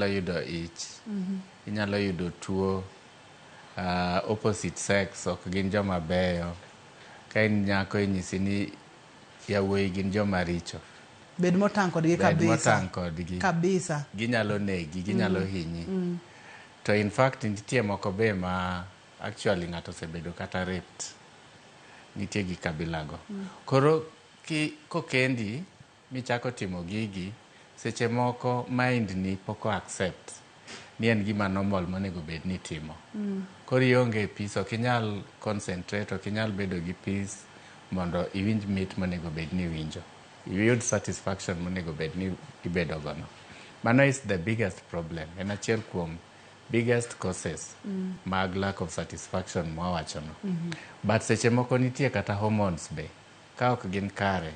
yudo ich, inyalo yudo tuo, opposite sex ok gin joma beyo. Ka in nyako, inyisi ni yawuoyi gin joma richo. Bed motang' kodgi. Bed Kabisa. motang' kodgi. Kabisa. Ginyalo negi, ginyalo hinyi. To in fact nitie moko be ma actually ng'ato osebedo kata raped. Nitie gi kabilago. Koro kokendi michako timo gigi, seche moko mind ni pok o accept ni en gima normal monego bed ni itimo. Koro ionge peace, ok inyal concentrate, ok inyal bedo gi peace mondo iwinj mit monego bed ni iwinjo. Iyud satisfaction monego bed ni ibedo gono. Mano is the biggest problem. En achiel kuom biggest causes mag lack of satisfaction mwawachono. But seche moko nitie kata hormones be ka ok gin kare,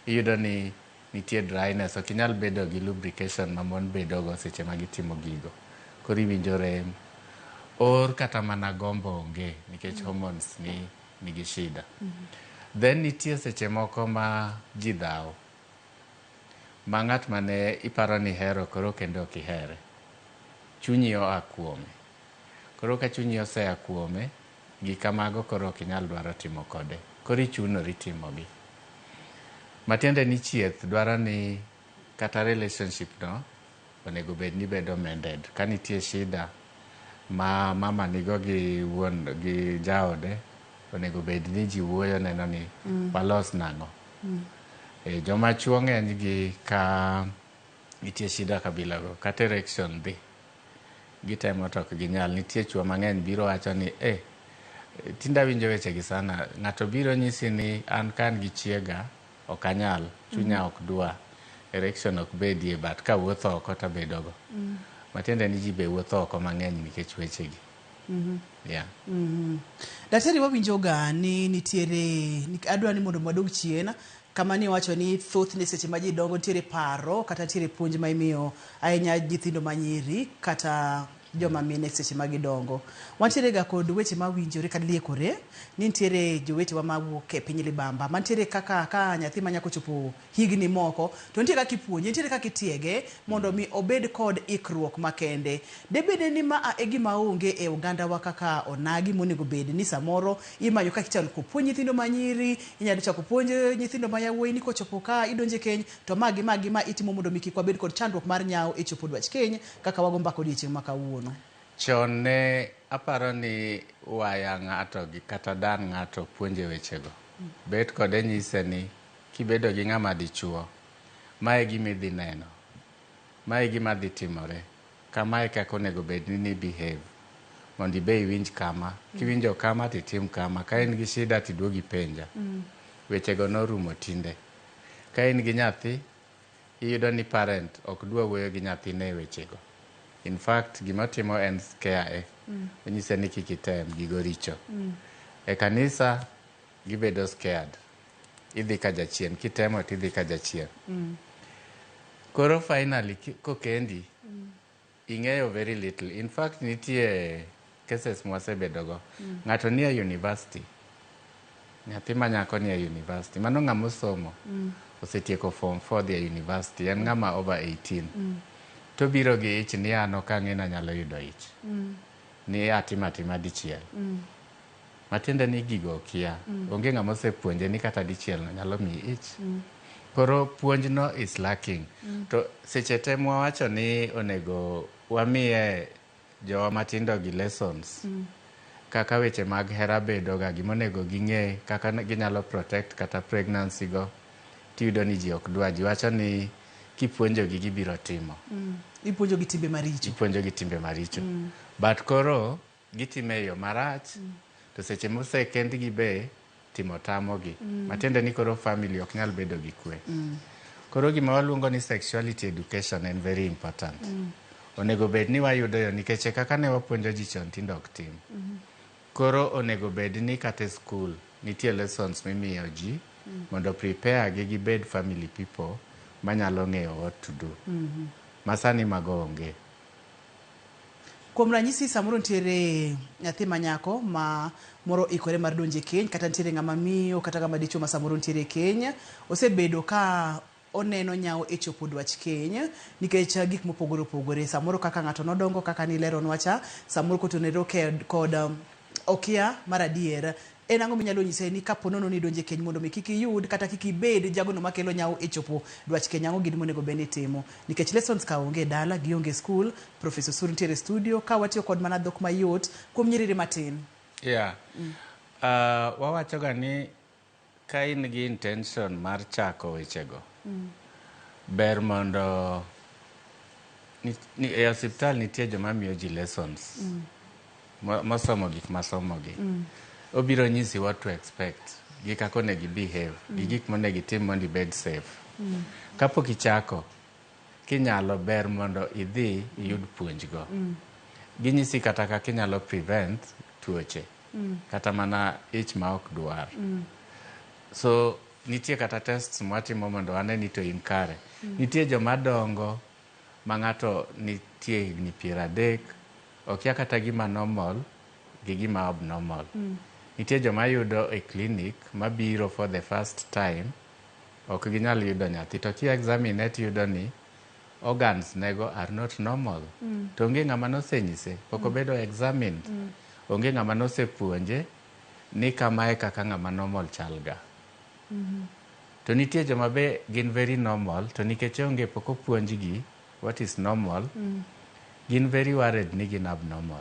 iyudo ni nitie dryness, ok inyal bedo gi lubrication ma mon bedogo seche ma gitimo gigo. Koro iwinjo rem or kata mana gombo onge nikech hormones ni nigi shida. Then nitie seche moko ma ji dhaw ma ng'at mane iparo ni ihero koro kendo ok ihere, chunyi oa kuome. Koro ka chunyi osea kuome, gik kamago koro ok inyal dwaro timo kode, koro ichunori timogi. Matiende ni chieth dwaro ni kata relationship no onego bed ni bedo mended. Ka nitie shida ma mama nigo gi wuon gi jaode, onego bed ni ji wuoyo neno ni walos nang'o. Joma chuo ng'eny gi ka nitie shida kabilago, kata erection dhi, gitemo to ok ginyal. Nitie chuo mang'eny biro wacho ni tinde awinjo weche gi sana. Ng'ato biro nyisi ni an ka an gi chiega ok anyal, chunya ok dwa, erection ok bedie, but kawuotho oko tabedogo. Matiende ni ji be wuotho oko mang'eny nikech wechegi. Yeah. Daktari, wawinjo ga ni nitiere, adwa ni mondo wadog chien kama ni wacho ni thothne seche ma ji dongo nitiere paro kata nitiere puonj ma imiyo ahinya nyithindo manyiri kata joma mine seche ma gidongo. Wantiere ga kod weche mawinjore kata liekore ni nitiere jowetewa mawuok e piny libamba mantiere kaka ka nyathi ma nyako chopo higni moko to nitie kaka ipuonje, nitiere kaka itiege mondo mi obed kod ikruok makende. Debede ni ma e gima onge e ogandawa kaka onagi monego bed ni samoro imanyo kaka ichako puonj nyithindo manyiri, inyalo chako puonj nyithindo ma yawuoyi ni kochopo ka idonje keny to ma gi ma gi ma itimo mondo mi kik wabed kod chandruok mar nyawo e chopo dwach keny kaka wago mbaka odiochieng' ma kawuono. Chon ne aparo ni waya ng'ato gi kata dan ng'ato puonje wechego. Bet kode nyise ni kibedo gi ng'ama dichuo, mae e gima idhi neno, mae e gima dhi timore, kama e kaka onego bed ni behave mondo ibe iwinj kama, kiwinjo kama titim kama, ka in gi shida tiduog ipenja. Wechego norumo tinde. Ka in gi nyathi, iyudo ni parent ok dwa wuoyo gi nyathine e wechego. In fact, gima otimo en scare. Onyise ni kik item, gigo richo. E kanisa gibedo scared. Idhi ka jachien, kitemo tidhi ka jachien. Koro finally kokendi, ing'eyo very little. In fact, nitie cases mwasebedogo. Ng'ato nie university, nyathi ma nyako nie university, mano ng'ama osomo, osetieko form 4, dhi e university, en ng'ama over 18. To biro gi ich ni an ok ang'e ni anyalo yudo ich. Ni atimo atima dichiel. Matiende ni gigo okia. Onge ng'ama osepuonje ni kata dichiel no nyalo miyi ich. Koro puonj no is lacking. To seche te mwawacho ni onego wamiye jowa matindo gi lessons kaka weche mag hera bedo ga, gimonego ging'e, kaka ginyalo protect kata pregnancy go, tiyudo ni ji ok dwa. Ji wacho ni kipuonjogi gibiro timo. Ipuonjo gi timbe maricho. Ipuonjo gi timbe maricho. But koro gitime e yo marach, to seche mosekendgi be timo tamogi. Matiende ni koro family ok nyal bedo gi kwe. Koro gima waluongo ni sexuality education en very important. Onego bed ni wayudo yo nikech kaka ne wapuonjo ji chon tinde ok tim. Koro onego bed ni kata e school nitie lessons mimiyo ji mondo prepare gi gibed family people manyalo ng'eyo what to do. Masani mago onge. Kuom ranyisi, samoro nitiere nyathi ma nyako ma moro ikore mar donjo e keny, kata nitiere ng'ama miyo kata ng'ama dichuo ma samoro nitiere e keny osebedo ka oneno nyawo e chopo dwach keny nikech gik mopogore opogore. Samoro kaka ng'ato nodongo kaka nileronwa cha, samoro kotenore kod okia mar adier. En ang'o minyalo nyise ni kapo nono ni idonjo e keny mondo mi kik iyud kata kik ibed jagono makelo nyawo e chopo dwach keny, ang'o gini monego bed ni itimo? Nikech lessons ka onge e dala, gionge e skul, Professor Osuri nitiere e studio, ka watiyo kod mana dhok mayot kuom nyiriri matin. Yeah. Wawachoga ni ka in gi intention mar chako wechego, ber mondo ni, e osiptal nitie joma miyo ji lessons mosomo gik masomogi. Obiro nyisi what to expect gi kaka onego i behave gi gik monego itim mondo ibed safe. Kapok ichako, kinyalo ber mondo idhi iyud puonjgo. Ginyisi kata kaka inyalo prevent tuoche, kata mana ich ma ok dwar. So nitie kata tests mwatimo mondo wane ni to in kare. Nitie joma dongo ma ng'ato nitie higni 30, okia kata gima normal gi gima abnormal. Nitie joma yudo e clinic mabiro for the first time, ok ginyal yudo nyathi. To ki examine tiyudo ni organs nego are not normal. To onge ng'ama nosenyise, pok obedo examined. Onge ng'ama nosepuonje ni kamae kaka ng'ama normal chal ga. To nitie joma be gin very normal, to nikech onge pok opuonjgi what is normal, gin very worried ni gin abnormal.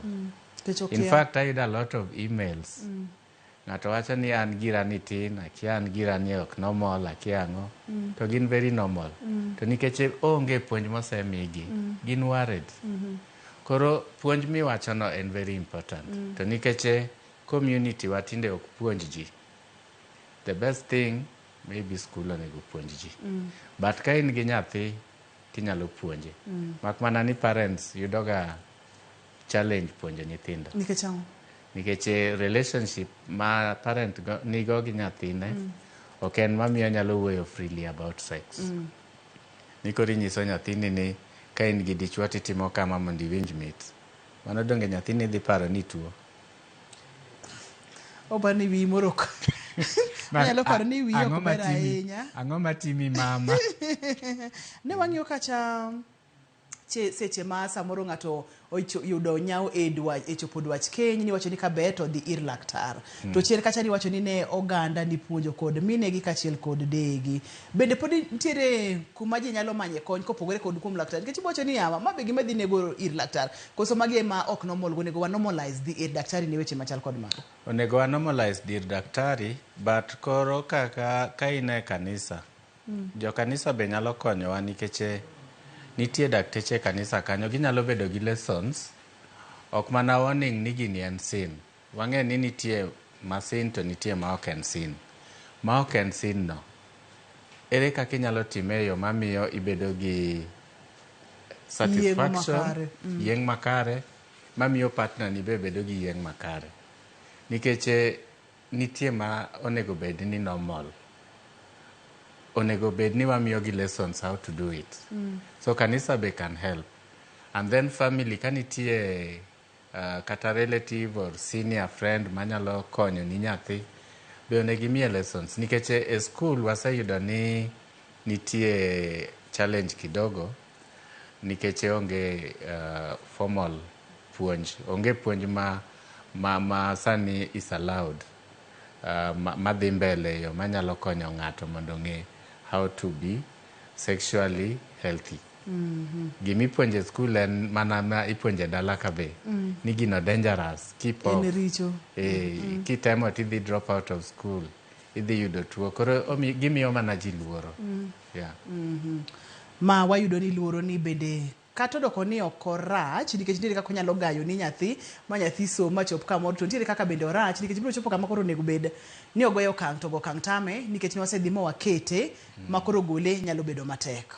Nikech In okia. fact, I yudo a lot of emails. Ng'ato wacho ni an gira ni tin, akia an gira ni ok normal, akia ang'o. To gin very normal. To nikech onge puonj mosemigi, gin worried. Koro puonj miwachono en very important. To nikech community wa tinde ok puonj ji, the best thing maybe school onego puonj ji. But ka in gi nyathi tinyalo puonje. Mak mana ni parents yudoga challenge puonjo nyithindo. Nikech ang'o? Nikech relationship ma parent nigo gi nyathine ok en mamiyo nyalo wuoyo freely about sex. Ni koro inyiso nyathini ni ka in gi dichuo titimo kama mondo iwinj mit. Mano donge nyathini dhi paro ni tuo. Oparo ni wiyi moro ok. Onyalo paro ni wiyi ok ber ahinya. Ang'o matimi mama? Ne wang'iyo kacha seche ma samoro ng'ato yudo nyawo e chopo dwach keny, niwacho ni kaber to dhi ir laktar. To chien kacha niwacho ni ne oganda nipuonjo kod minegi kaachiel kod deyegi. Bende pod nitiere kuma ji nyalo manye kony kopogore kod kuom laktar. Nikech iwacho ni yawa, ma be gima dhi nego ir laktar. Koso magi ema ok normal, onego wa normalize dhi ir daktari ne weche machal kod mago. Onego wa normalize dhi ir daktari, but koro kaka ka in e kanisa, jo kanisa be nyalo konyowa nikech nitie dakteche e kanisa kanyo, ginyalo bedo gi lessons, ok mana warning ni gini en sin. Wang'e ni nitie ma sin to nitie ma ok en sin. Ma ok en sin no, ere kaka inyalo time e yo mamiyo ibedo gi satisfaction, makare. Yieng' makare, mamiyo partner ni be bedo gi yieng' makare. Nikech nitie ma onego bed ni normal. Onego bed ni wamiyo gi lessons how to do it. So kanisa be can help. And then family, ka nitie kata relative or senior friend manyalo konyo ni nyathi, be onego imiye lessons. Nikech e school waseyudo ni nitie challenge kidogo, nikech onge formal puonj. Onge puonj ma sani is allowed. Madhi mbele yo manyalo konyo ng'ato mondo ong'e how to be sexually healthy. Gimipuonjo e school en mana ma ipuonjo e dala ka be. Ni gino dangerous, keep En off. richo. Kitemo tidhi drop out of school, idhi yudo tuo. Koro gimiyo mana ji luoro. Yeah. Ma wayudo ni luoro ni bende kata odoko ni ok orach nikech nitiere kaka onyalo gayo ni nyathi ma nyathi somo ma chop kamoro, to nitiere kaka bende orach nikech biro chopo kama koro onego bed ni ogoyo okang' to go okang' tame nikech ne wasedhi ma wakete ma koro gole nyalo bedo matek.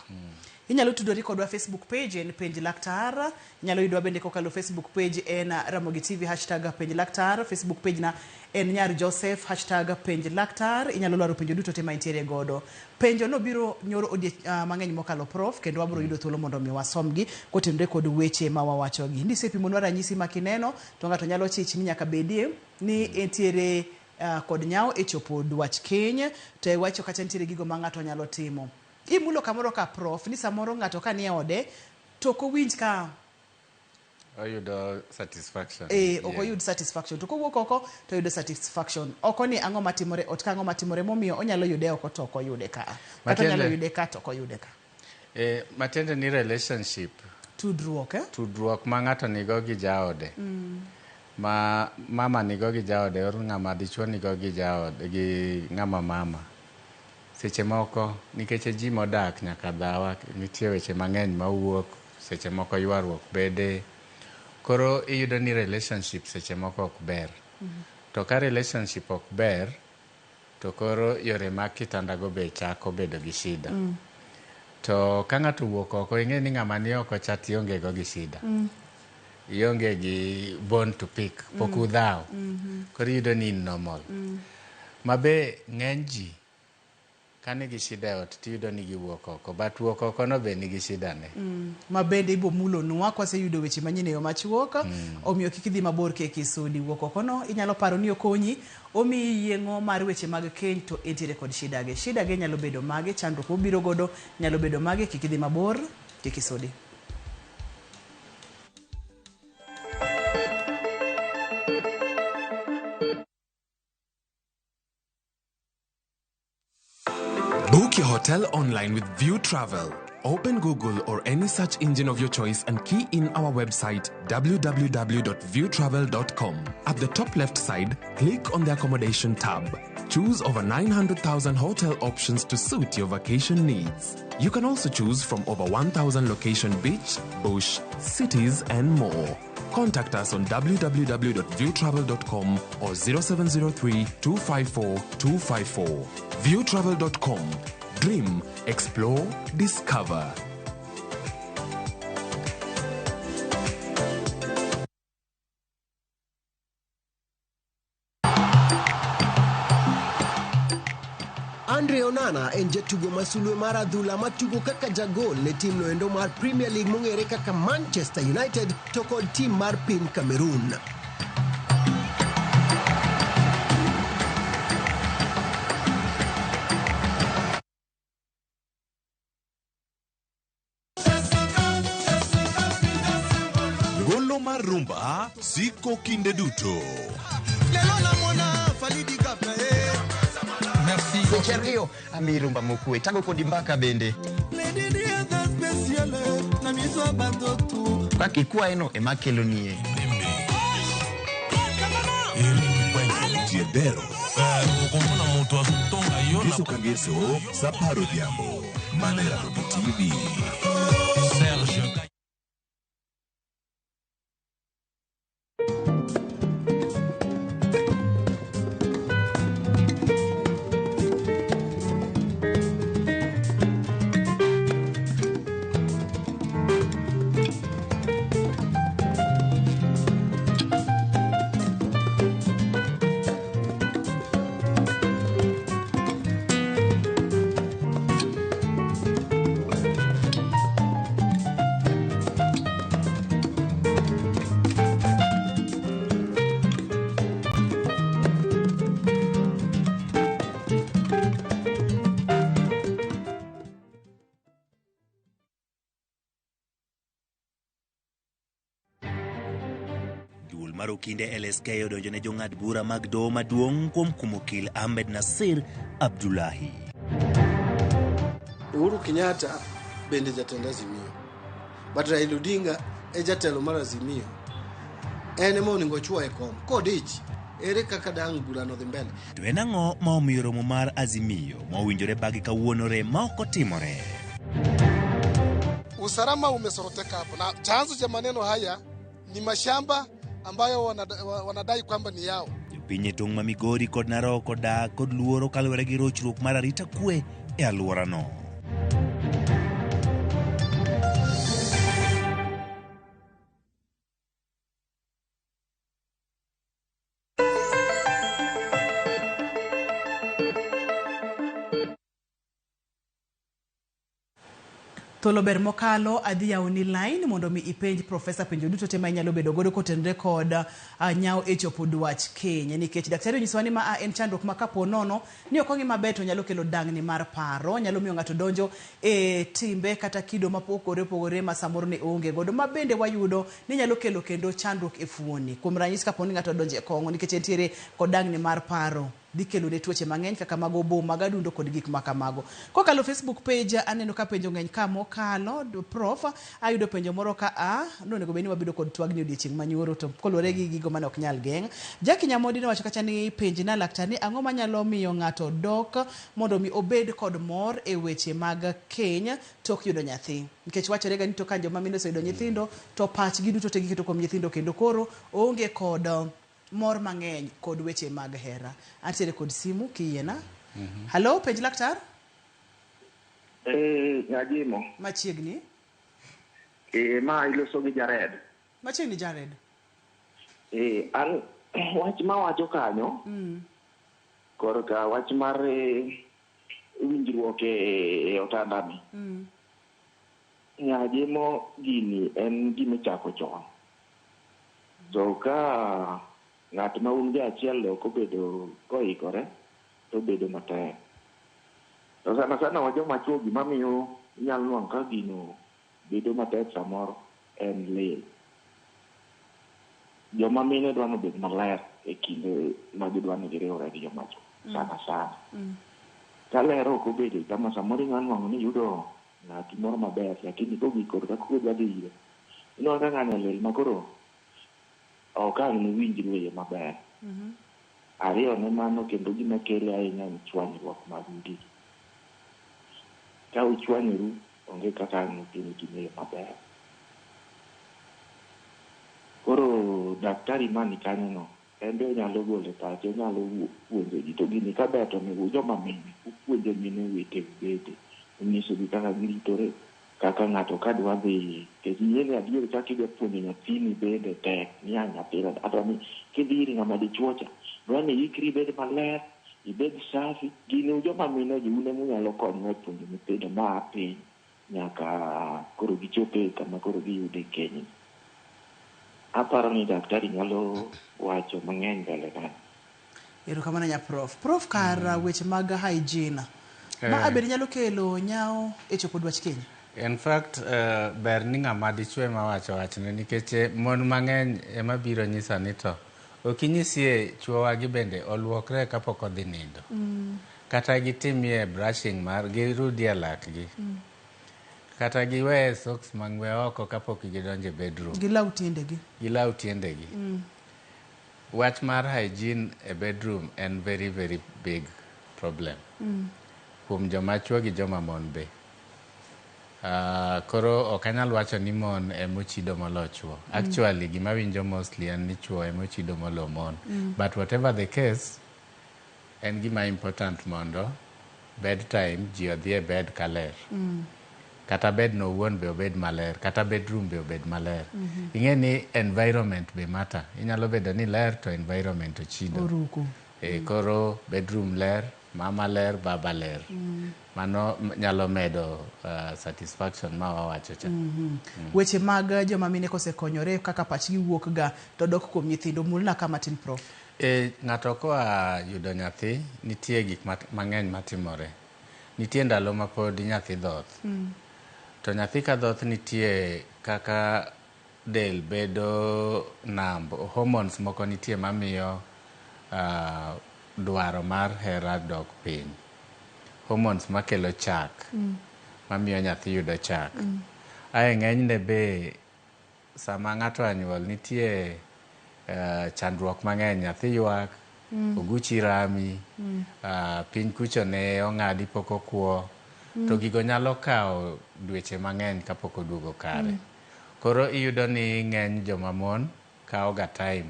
Inyalo tudori kodwa Facebook page en Penj Laktar. Inyalo yudwa bende kokalo Facebook page en Ramogi TV hashtag Penj Laktar. Facebook page na en Nyar Joseph hashtag Penj Laktar. Inyalo lwaro penjo duto te ma intiere godo. Penjo no biro nyoro mang'eny mokalo prof, kendo wabiro yudo thuolo mondo mi wasomgi kotenore kod weche ma wawachogi. Ndisepimonwa ranyisi ma kineno to ng'ato nyalo chich ni nyaka bedie ni entiere kod nyawo e chopo dwach keny, to iwacho kata nitiere gigo ma ng'ato nyalo timo. Imulo kamoro ka prof ni samoro ng'ato ka nie ode to ok owinj ka oyudo satisfaction. Ok oyud satisfaction. To kowuok oko to oyudo satisfaction. Oko ni ang'o matimore ot ka, ang'o matimore momiyo onyalo yude oko to ok oyude ka. Kata onyalo yude ka to ok oyude ka. Matiende ni relationship. Tudruok, eh? Tudruok ma ng'ato nigo gi jaode. Ma mama nigo gi jaode or ng'ama dichuo nigo gi jaode gi ng'ama mama. Seche moko nikech ji modak nyaka dhawa nitie weche mang'eny mawuok, seche moko ywaruok bede. Koro iyudo ni relationship seche moko ok ber. To ka relationship ok ber, to koro yore mag kitandago be chako bedo gi shida. To ka ng'ato owuok oko, ing'e ni ng'ama ni oko cha tionge go gi shida. Ionge gi bone to pick, pok udhaw. Koro iyudo ni in normal. Ma be ng'eny ji ka nigi shida e ot tiyudo ni giwuok oko, but wuok oko no be nigi shida ne. Ma bende ibo mulonwa kwaseyudo weche manyien e yo machuok. Omiyo kik idhi mabor kik isudi. Wuok oko no inyalo paro ni okonyi, omiyi yieng'o mar weche mag keny to entiere kod shida ge. Shida ge nyalo bedo mage, chandruok mobiro godo nyalo bedo mage, kik idhi mabor kik isudi. Book your hotel online with View Travel. Open Google or any search engine of your choice and key in our website www.viewtravel.com. At the top left side, click on the accommodation tab. Choose over 900,000 hotel options to suit your vacation needs. You can also choose from over 1,000 location beach, bush, cities, and more. Contact us on www.viewtravel.com or 0703 254 254. Viewtravel.com. Dream, explore, discover. Andre Onana en jatugo ma sulwe mar adhula matugo kaka jagol ne tim noendo mar Premier League mong'ere kaka Manchester United to kod tim mar piny Cameroon. Golo mar rumba siko kinde duto. Seche ariyo ami rumba mokwe tago kodi mbaka bende. Kaka ikwaye ema kelonie. Tiendero. Ngeso ka ngeso sa apar odhiambo. Mana e Ramogi TV. Duol mar okinde LSK odonjo ne jong'ad bura mag doho maduong' kuom kumo okil Ahmed Nasir Abdullahi. Uhuru Kenyatta bende jatend Azimio, but Raila Odinga e jatelo mar Azimio. En ema onego ochwo e kom kodich, ere kaka dang' burano dhi mbele? To en ang'o ma omiyo romo mar Azimio ma owinjore bagi kawuono rem ma ok otimore? Usalama umesoroteka hapo, na chanzo cha maneno haya ni mashamba ambayo wanadai kwamba ni yao. Jopiny e tong' ma Migori kod Narok odak kod luoro kaluwore gi rochruok mar arita kwe e alworano. Thuolo ber mokalo, adhi yawoni line mondo mi ipenj profesa penjo duto te ma inyalo bedo godo kotenore kod nyawo e chopo dwach keny. Nikech daktari onyisowa ni ma a en chandruok ma kapo nono ni ok ong'i maber to nyalo kelo dangni mar paro, nyalo miyo ng'ato donjo e timbe kata kido mapogore opogore ma samoro ne oonge godo, ma bende wayudo ni nyalo kelo kendo chandruok e fuoni. Kuom ranyisi kapo ni ng'ato odonjo e kong'o nikech entiere kod dangni mar paro, dhi kelo ne tuoche mang'eny kaka mag obo, mag adundo kod gik ma kamago. Kokalo Facebook page aneno ka penjo ng'eny ka mokalo. Prof, ayudo penjo moro ka a nonego bed ni wabedo kod twagni odiechieng' manyoro to koluwore gi gigo mane ok nyal geng'. Jackie Nyamodi nowacho kacha ni penj na laktar ni ang'o manyalo miyo ng'ato dok mondo mi obed kod mor e weche mag keny tok yudo nyathi. Nikech wachore ga ni tok ka joma mine oseyudo nyithindo to pachgi duto te giketo kuom nyithindo kendo koro oonge kod mor mang'eny kod weche mag hera. Antiere kod simu kiyiena. Halo, penj laktar? Eh, Nyajimo. Machiegni. Eh, ma iloso gi Jared. Machiegni Jared. Eh, an wach mawacho kanyo korka wach mar winjruok e otandani. Nyajimo gini en gima ichako chon. To ka ng'at ma un go achiel ok obedo koikore to obedo matek. To sana sana wa joma chuo gima miyo inyalo nwang'o ka gino bedo matek samoro en lil. Joma mine dwa ni obed maler e kinde ma gidwa ni giriwre gi joma chuo sana sana. Ka ler ok obedo kama samoro inyalo nwang'o ni iyudo ng'ati moro maber lakini kogik korka koro idwa dhi ire inwang'o ka ng'ani olil ma koro ok ang' nuwinjru e yo maber. Ariyo ne mano kendo gima kele ahinya en chwanyruok mag udi. Ka uchwanyoru onge kaka ang' utim gino e yo maber. Koro daktari mani kanyo no en be onyalo golo pache, onyalo puonjo ji to gini kaber to onego joma mine upuonjo mine weteu bende unyisogi kaka giritore kaka ng'ato ka dwa dhi nikech ing'e ni adier kaka idwa puonjo nyathini bende tek niya nyathina adwa ni kidhi ir ng'ama dichuo cha dwa ni iikri ibed maler ibed safi gini joma mine gi un ema unyalo konyowa e puonjo nyithindo ma a piny nyaka koro gichope kama koro giyude keny. Aparo ni daktari nyalo wacho mang'eny mbele kanyo. Erokamano nya prof. Prof kar weche mag hygiene. Ma bende nyalo kelo nyawo e chopo dwach keny? In fact, ber ni ng'ama dichuo ema wacho wachne nikech mon mang'eny ema biro nyisa ni to ok inyisie chuowagi bende oluokre kapok odhi nindo. Kata gitimie brushing mar girudie lakgi. Kata giweye socks mang'we oko kapok gidonjo e bedroom. Gilaw tiendegi. Gilaw tiendegi. Wach mar hygiene e bedroom en very very big problem. Kuom joma chuo gi joma mon be. Koro ok anyal wacho ni mon emochido molo chuo. Actually, gima winjo mostly en ni chuo emochido molo mon. But whatever the case, en gima important mondo bedtime ji odhi e bed kaler. Kata bed no owuon be obed maler, kata bedroom be obed maler. Ing'e ni environment be matter. Inyalo bedo ni ler to environment ochido. Oruko. Koro bedroom ler, mama ler, baba ler. Mano nyalo medo satisfaction ma wawacho cha. Weche mag joma mine kosekonyore kaka pachgi wuok ga to dok kuom nyithindo. Mulna ka matin prof. Ng'ato koa yudo nyathi, nitie gik mang'eny matimore. Nitie ndalo ma pod nyathi dhoth. To nyathi ka dhoth nitie kaka del bedo numb. Hormones moko nitie mamiyo dwaro mar hera dok piny. Hormones makelo chak, mamiyo nyathi yudo chak. Ae ng'enyne be sama ng'ato anyuol nitie chandruok mang'eny. Nyathi ywak, oguchi rami, piny kucho ne ong'adi pok okuo. To gigo nyalo kawo dweche mang'eny kapok oduogo kare. Koro iyudo ni ng'eny joma mon kawo ga time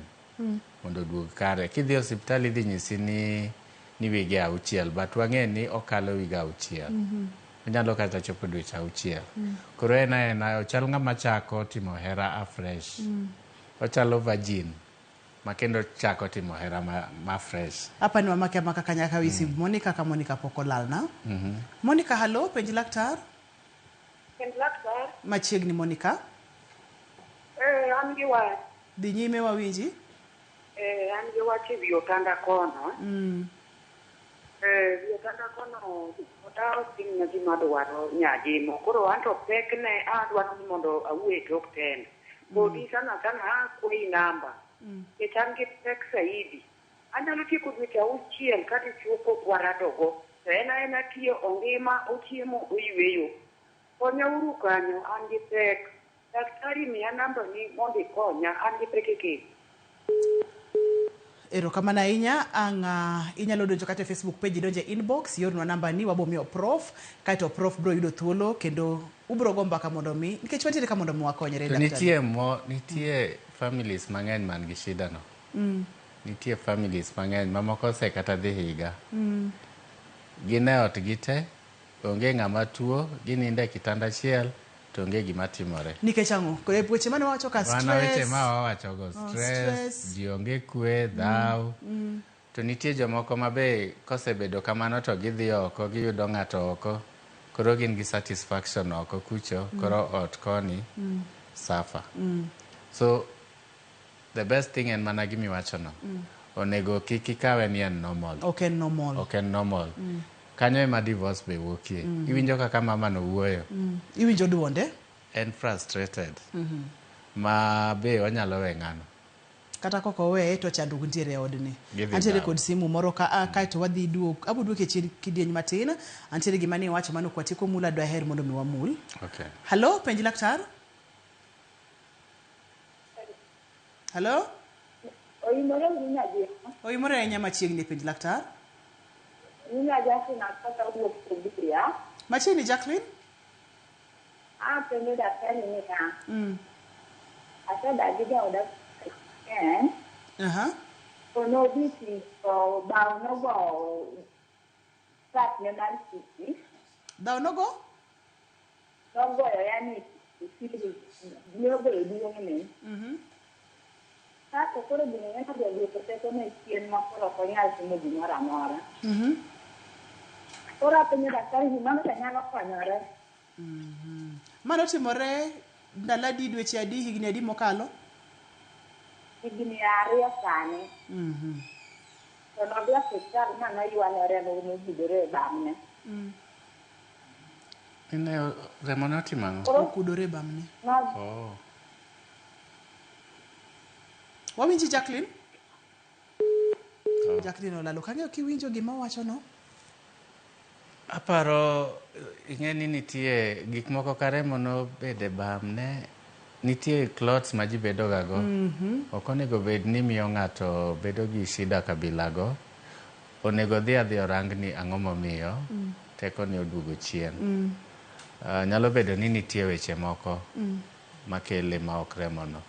mondo oduog kare. Kidhi e osiptal idhi nyisi ni wige 6, but wang'e ni okalo wige 6. Onyalo kata chopo dweche 6. Koro en aena ochal ng'ama chako timo hera afresh. Ochalo virgin ma kendo chako timo hera ma fresh. Apa ni wamake amaka kanyaka wi simb Monica ka Monica pok olalna. Monica, halo, penj laktar. Kend laktar. Machiegni Monica. Eh, an gi wach. Dhi nyime wawinji. Eh, an gi wach e wi otanda kono. Eh, wi otanda kono oda ok timna gima adwaro nyajimo. Koro anto pekne adwaro ni mondo awuo e tok tend. Kodi sana sana akwayi namba. Nikech an gi pek saidi. Anyalo tieko dweche auchiel ka dichuo pok waradogo. To en aena tiyo ongima, ochiemo, oyueyo. Konyauru kanyo, an gi pek. Daktari miya namba ni mondo ikonya, an gi pek e keny. Erokamano ahinya ang' inyalo donjo kata e Facebook page idonje inbox iornwa namba ni wabo miyo prof kaeto prof bro yudo thuolo kendo ubro go mbaka mondo mi nikech wantiere ka mondo mi wakonyre To daktari. nitie mo nitie families mang'eny man gi shida no. Nitie families mang'eny mamoko ose kata dhi higa. Gin e ot gite, onge ng'ama tuo, ginindo e kitanda achiel, to onge gima timore. Nikech ang'o? Koro weche mane wawacho ka Mana weche stress. ma wawachogo, Oh, stress, stress. ji onge kwe, dhaw. To nitie jomoko ma be kosebedo kamano to gidhi oko, giyudo ng'ato oko, koro gin gi satisfaction oko kucho, koro ot koni suffer. So the best thing en mana gimiwachono. Onego kik ikawe ni en normal. Ok en normal. Ok en normal. Kanyo ema divorce be wuokie. Iwinjo kaka mama no wuoyo. Iwinjo duonde? En frustrated. Ma be onyalo we ng'ano. Kata kok oweye to chandruok nitiere e odni. Gidhi Antiere dhawo. kod simu moro ka a kaeto wadhi duok abo duoke chien kidieny matin. Antiere gima ni iwacho mano kwatieko mula dwaher mondo mi wamul. Okay. Halo, penj laktar. Halo? Oimore uru nyathi. Oimore ahinya machiegni penj laktar. Nyinga Jacqueline Akaka wuok Siberia. Machiegni Jacqueline? Apenjo daktari niya, asedak gi jaoda en, to nodhi tich to bao nogo statne mar tich. Bao nogo? Nogoyo yani siri, nogoyo duong'ne. Kasto koro gino ne odhi odwoko tekone chien ma koro ok onyal timo gimoro amora. Koro apenjo daktari ni mano to nyalo konyore. Mano timore ndalo adi, dweche adi, higni adi mokalo? Higni 2 sani. To nodhi osiptal ma noywane remo mogudore e bamne. Ine remo notimo ang'o? Okudore e bamne. Oh. Wawinji Jacqueline? Jacqueline olalo. Kang'eyo kiwinjo gima owacho no? Aparo ing'e ni nitie gik moko ka remo nobede bamne, nitie clots ma ji bedo ga go. Ok onego bed ni miyo ng'ato bedo gi shida kabila go. Onego dhi adhi orang ni ang'o momiyo teko ne oduogo chien. Nyalo bedo ni nitie weche moko makele ma ok remo no.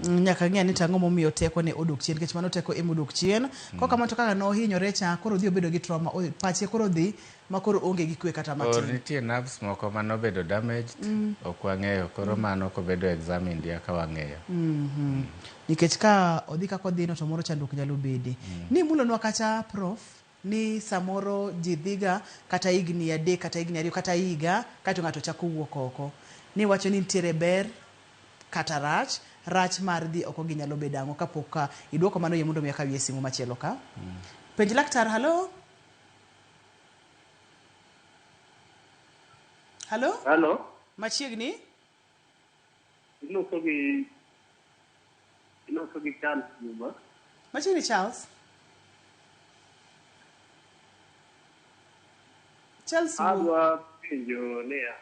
Nyaka ng'e ni tang'o momiyo teko ne odok chien nikech mano teko ema odok chien. Kok kamano to kaka nohinyore cha koro odhi obedo gi trauma, pache koro dhi ma koro onge gi kwe kata Or matin. nitie nerves moko manobedo damaged, ok wang'eyo. Koro mano kobedo examined eka wang'eyo. Nikech ka odhi kaka odhi no to moro chandruok nyalo bede. Ni mulonwa kacha prof ni samoro ji dhiga kata higni 3 kata higni 2 kata higa kaeto ng'ato chako wuok oko. Ni wacho ni nitiere ber kata rach, rach mar dhi oko gi nyalo bedo ang'o kapok ka iduoko mano yie mondo mi akawie simu machielo ka. Penj laktar, halo? Halo? Halo? Machiegni? Iloso gi Charles Juma. Machiegni Charles? Charles wuo. Adwa penjo niya.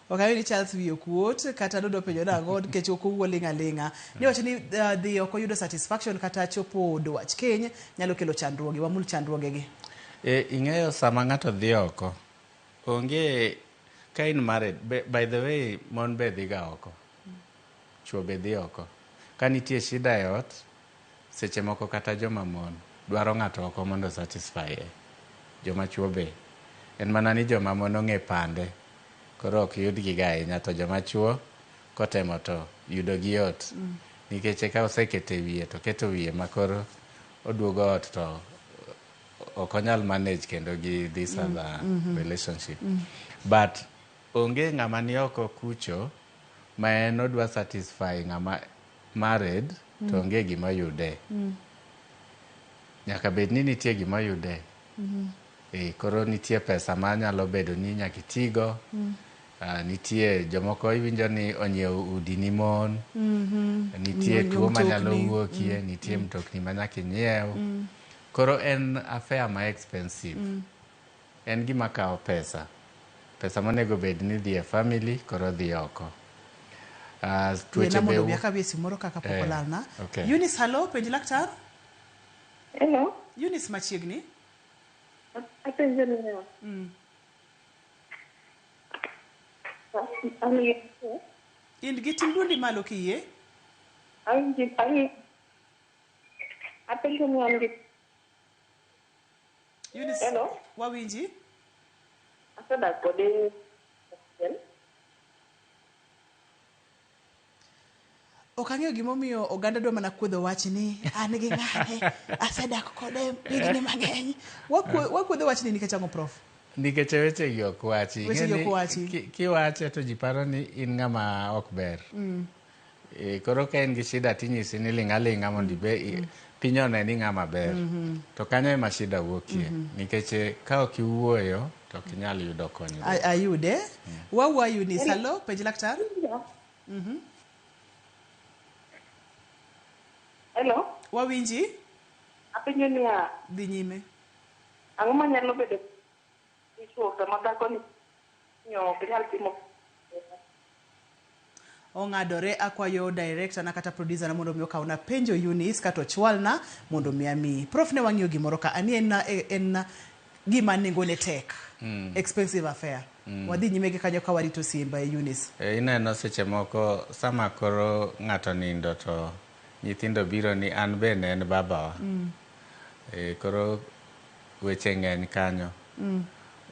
Ok ang'eyo ni Charles wiye okuot kata nodwa penjo nang'o nikech ok owuo ling' aling'a. Niwacho ni dhi oko yudo satisfaction kata chopo dwach keny nyalo kelo chandruoge. Wamul chandruoge gi. Ing'eyo sama ng'ato dhi oko, onge ka in married, by the way, mon be dhiga oko, chwo be dhi oko. Ka nitie shida e ot, seche moko kata joma mon dwaro ng'ato oko mondo satisfy e. Joma chwo be. En mana ni joma mon ong'e pande, koro ok yudgi ga ahinya, to joma chwo kotemo to yudo gi yot. Nikech ka osekete wiye to keto wiye ma koro oduogo ot to ok onyal manage kendo gi this other relationship. But onge ng'ama ni oko kucho ma en odwa satisfy ng'ama married to onge gima yude. Nyaka bed ni nitie gima yude. Koro nitie pesa ma nyalo bedo ni nyaka itigo. Nitie jomoko iwinjo ni onyiewo udi ni mon. Nitie Nyiewo tuo manyalo mtokni. wuokie, nitie mtokni ma nyaka inyiew. Koro en affair ma expensive. En gima kawo pesa. Pesa monego bed ni dhi e family koro dhi oko. Tuoche Yiena be mondo obi akawie simu moro kaka pok olalna. Okay. Eunice, hello, penj laktar. Hello. Eunice machiegni. Apenjo niya. An gi In gi ting' duondi malo kiyie. awinji awinji apenjo ni an gi Eunice, Hello. wawinji. Asedak kode achiel. Ok ang'eyo gimomiyo oganda dwa mana kuodho wach ni an gi ng'ane asedak kode higni mang'eny. Wakuodho wachni nikech ang'o prof? Nikech weche gi ok wachi. Weche gi Ing'e ni ok wachi. Kiwache to ji paro ni in ng'ama ok ber. Koro ka in gi shida tinyisi ni ling' aling'a mondo ibe piny one ni ng'ama ber. To kanyo ema shida wuokie. Nikech ka ok iwuoyo to ok inyal yudo konyruok. Ayude. Wawuoyo Eunice, hello, penj laktar. Hello. Wawinji. Apenjo niya. Dhi nyime. Ang'o manyalo bedo dichuo sama dhako ni ok nyal timo Ong'adore akwayo director na kata producer na mondo mi okawna penjo Eunice kata ochwalna mondo mi amiyi. Prof ne wang'iyo gimoro ka ani en gima nengone tek. Expensive affair. Wadhi nyime gi kanyo ka warito simba Eunice. Ineno seche moko sama koro ng'ato nindo to nyithindo biro ni an bende en babawa. Koro weche ng'eny kanyo.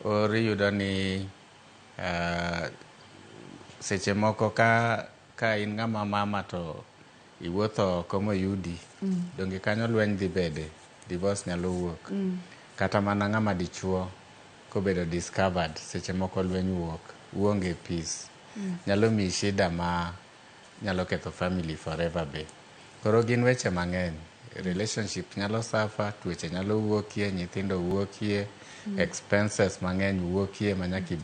Or iyudo ni seche moko ka in ng'ama mama to iwuotho oko moyudi. Donge kanyo lweny dhi bede, divorce nyalo wuok. Kata mana ng'ama dichuo kobedo discovered, seche moko lweny wuok, uonge peace. Nyalo miyi shida ma nyalo ketho family forever be. Koro gin weche mang'eny. Relationship nyalo suffer, tuoche nyalo wuokie, nyithindo wuokie, expenses mang'eny wuokie manyaka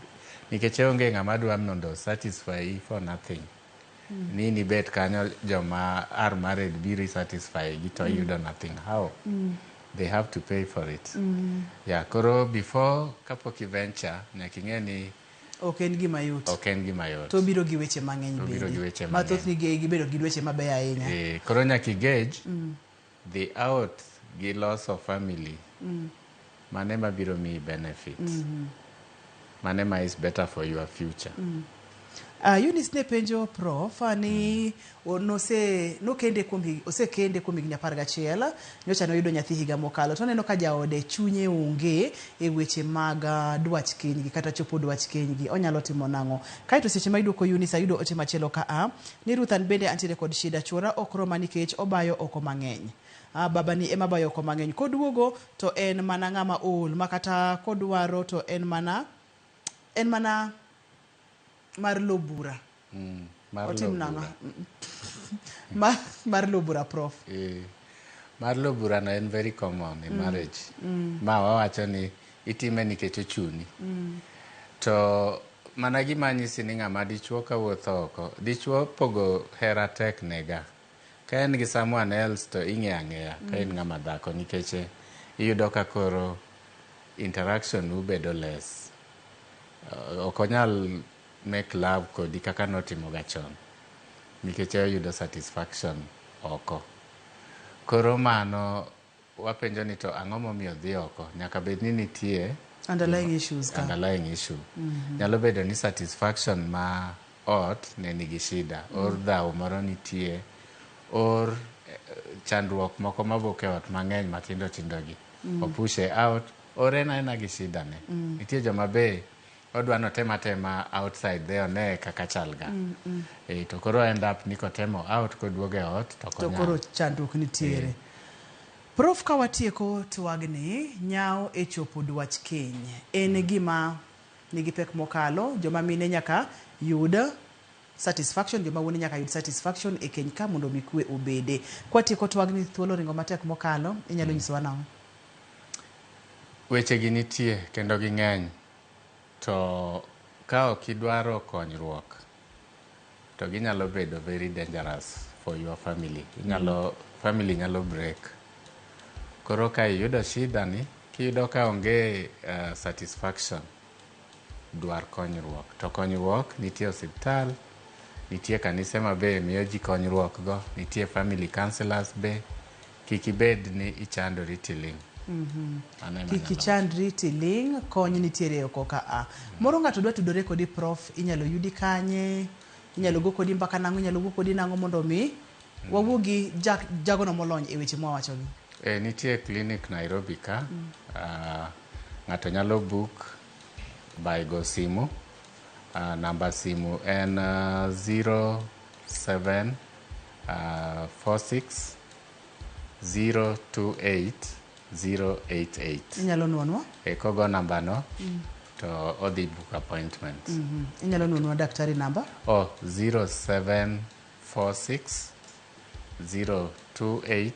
nikech onge ng'ama dwa mondo satisfy for nothing. Ni nibet kanyo joma are married biro satisfy gi to iyudo nothing. How? They have to pay for it. Yeah, koro before kapok i venture, nyaka ing'e ni Ok en gima yot. Ok en gima yot. To obiro gi weche mang'eny Obiro bende. gi weche Ma thothni mang'eny. gibedo gi weche mabeyo ahinya. Koro nyaka i gauge dhi out gi loso family. Mane mabiro miyi benefit. Mane ma is better for your future. Eunice ne penjo prof ni nokende kuom osekende kuom higni 11, nyocha noyudo nyathi higa mokalo, to oneno ka jaode chunye onge e weche mag dwach kenygi kata chopo dwach kenygi, onyalo timo nang'o? Kaeto seche ma iduoko Eunice ayudo ote machielo ka a ni Ruth an bende antiere kod shida, chuora ok roma nikech obayo oko mang'eny. Baba ni ema bayo oko mang'eny, koduogo to en mana ng'ama ool ma kata kodwaro to en mana mar lo bura. Mar Otim lo nang'o? bura. Mar lo bura prof. Mar lo bura no en very common in marriage. Ma wawacho ni itime nikech ochuni. To mana gima nyisi ni ng'ama dichuo kawuotho oko, dichuo pogo hera tek nega. Ka en gi someone else to ing'eyo ang'eya ka in ng'ama dhako nikech iyudo ka koro interaction u bedo less. Ok onyal make love kodi kaka notimoga chon nikech oyudo satisfaction oko. Koro mano wapenjo ni to ang'o momiyo dhi oko? Nyaka bed ni nitie underlying issues ka. Underlying issue. Nyalo bedo ni satisfaction ma ot ne nigi shida, or dhaw moro nitie, or chandruok moko mawuok e ot mang'eny matindo tindo gi. Opushe out, or en aena gi shida ne. Nitie joma be odwa notema tema outside there one kaka chalga. To koro end up ni kotemo out koduogo e ot to To koro okonyal. chandruok nitiere. Prof, ka watieko twagni, nyawo e chopo dwach keny en gima nigi pek mokalo. Joma mine nyaka yud satisfaction, joma wuone nyaka yud satisfaction e keny ka mondo mi kwe obede. Kwatieko twagni, thuolo ringo matek mokalo, inyalo nyisowa nang'o? Weche gi nitie kendo ging'eny, to ka ok idwaro konyruok to ginyalo bedo very dangerous for your family. Inyalo family nyalo break. Koro ka iyudo shida ni, kiyudo ka onge satisfaction, dwar konyruok. To konyruok nitie osiptal, nitie kanise ma be miyo ji konyruok go, nitie family counselors be. Kik ibed ni ichandori tiling'. Mano ema Kik anyalo. Ichandri tiling', kony nitiere oko ka a. Moro ng'ato dwa tudore kodi, Prof, inyalo yudi kanye? Inyalo go kodi mbaka nang'o? Inyalo go kodi nang'o mondo mi wawuo gi jagono molony e weche mwawachogi? E, nitie clinic Nairobi ka. Ng'ato nyalo book by go simu. Namba simu en 07 46 028 088. Inyalo nuonwa? E, kogo namba no to odhi book appointment. Inyalo nuonwa, daktari, namba? Oh, 0746 028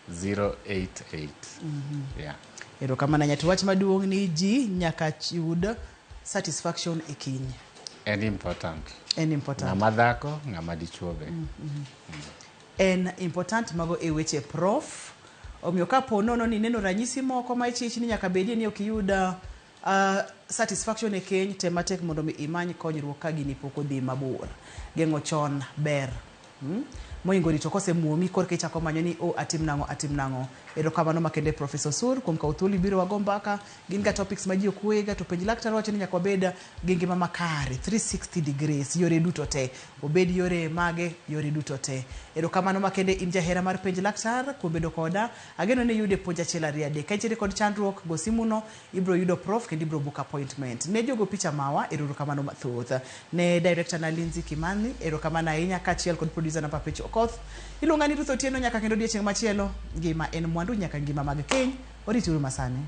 088. Yeah. Erokamano ahinya. To wach maduong' ni ji nyaka yud satisfaction e keny. En important. En important. Ng'ama dhako, ng'ama dichuo be. En important. Mago e weche Prof. Omiyo kapo nono ni neno ranyisi moko ma ichich ni nyaka bedie ni ok iyud satisfaction e keny, tem matek mondo mi imany konyruok ka gini pok odhi mabor. Geng'o chon ber Moingo rito kosemuomi korka ichako manyo ni o atim nang'o, atim nang'o. Erokamano makende, Professor Osur, kuom kawo thuolo ibiro wago mbaka. Gin ga topics ma ji ok wuoyega, to Penj Laktar wacho ni nyaka wabed gi ngima makare 360 degrees, yore duto te, obed yore mage, yore duto te. Erokamano makende in jahera mar Penj Laktar kuom bedo koda. Ageno ni iyude puonj achiel, ariyo, adek. Ka intiere kod chandruok, go simu no, ibro yudo Prof kendo ibro book appointment. Ne jogo picha mawa, erokamano mathoth. Ne director na Lindsay Kimani, erokamano ahinya, kaachiel kod producer na Papech Okoth. Iluonga ni Ruth Otieno, nyaka kendo odiechieng' machielo. Ngima en mwandu, nyaka ngima mag keny orituru masani.